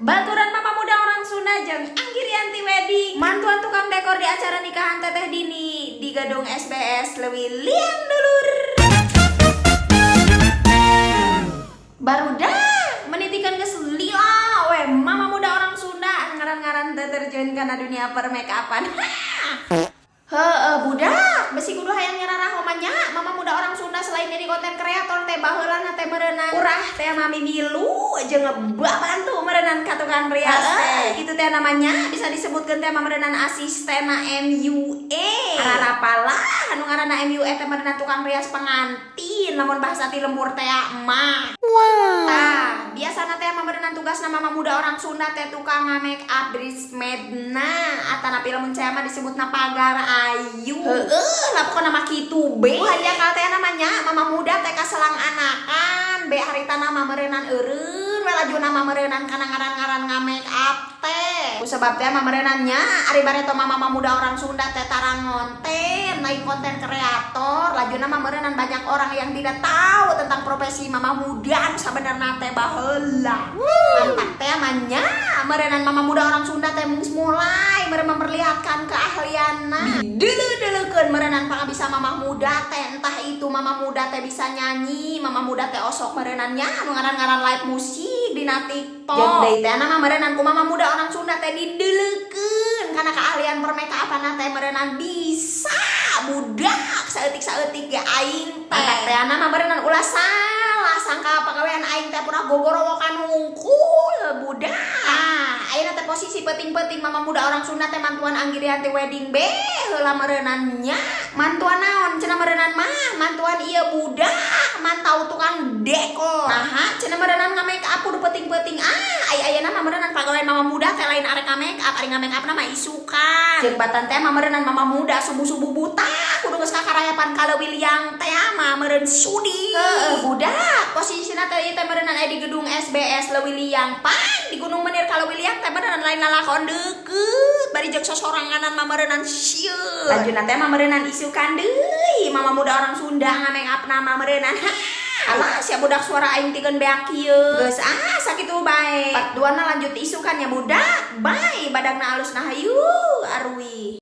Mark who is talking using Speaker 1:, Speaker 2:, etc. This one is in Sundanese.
Speaker 1: Baturan mama muda orang Sunda jeung Anggirianti Wedding. Mantuan tukang dekor di acara nikahan Teteh Dini di gedung SBS Leuwiliang, dulur. Barudak menitikan geus lila we mama muda orang Sunda ngaran-ngaran teu terjun kana dunia permakeupan. Heeh, budak, besi kudu hayang nyararaho mah nya, mama muda orang Sunda selain jadi konten kreator teh baheulana teh meureunan urah teh mami milu jeung ngebabantu meureunan ka tukang rias teh. Kitu teh namanya bisa disebutkeun teh meureunan asistena MUA. Ararapalah anu ngaranna MUA teh meureunan tukang rias pengantin lamun bahasa ti lembur teh mah. Wow. Tah, biasana teh meureunan tugasna mama muda orang Sunda teh tukang make up bridesmaidna atanapi lamun saya mah disebutna pagar ayu. Heeh, lah pokona mah kitu be. Hanjakal teh namanya mama muda teh kaselang anakan be harita nama meureunan eureun we lajuna mah meureunan kana ngaran-ngaran ngamake up teh. Ku sebab teh mah meureunan nya ari bareto mama muda orang Sunda teh tara ngonten, lain konten kreator, lajuna mah meureunan banyak orang yang tidak tahu tentang profesi mama muda anu sabenerna teh baheula. Mantap teh mah nya meureunan mama muda orang Sunda teh geus mulai meureun memperlihatkan keahlianna. Dideuleu-deuleukeun meureunan pangabisa mama muda teh, entah itu mama muda teh bisa nyanyi, mama muda teh osok meureunan nya anu ngaran-ngaran live musik dina TikTok. Jeung deui teh mah meureunan ku mama muda orang Sunda teh dideuleukeun kana keahlian permakeupan teh meureunan bisa budak saeutik-saeutik ge aing teh. Mantap teh mah meureunan ulah salah sangka pagawean aing teh purah gogorowokan hungkul, budak. Ah, ayeuna teh posisi peuting-peuting mama muda orang Sunda teh mantuan Anggirianti Wedding be heula meureunan nya. Mantuan naon cenah meureunan mah? Mantuan ieu, budak, mantau tukang dekor. Naha cenah meureunan nge-make up kudu peuting-peuting? Ah, ai ayeuna mah meureunan pagawean mama muda teh lain arek make up, ari make up mah isukan. Jeung batan teh mah meureunan mama muda subuh-subuh buta kudu geus kakarayapan ka Leuwiliang teh mah meureun sudi. Heeh, budak, posisina teh ieu teh meureunnan aya di gedung SBS Leuwiliang, pan di Gunung Menir ka Leuwiliang teh meureunnan lain lalakon deukeut, bari jeung sosoranganan mah meureunnan sieun. Lanjutna teh mah meureunnan isukan deui mama muda orang Sunda nge-make up nama meureunnan. Alah, sia budak, suara aing tikeun beak kieu. Geus ah, sakitu bae. Part 2 na lanjut isukan ya, budak. Bye, badagna alus na, hayu aruwi.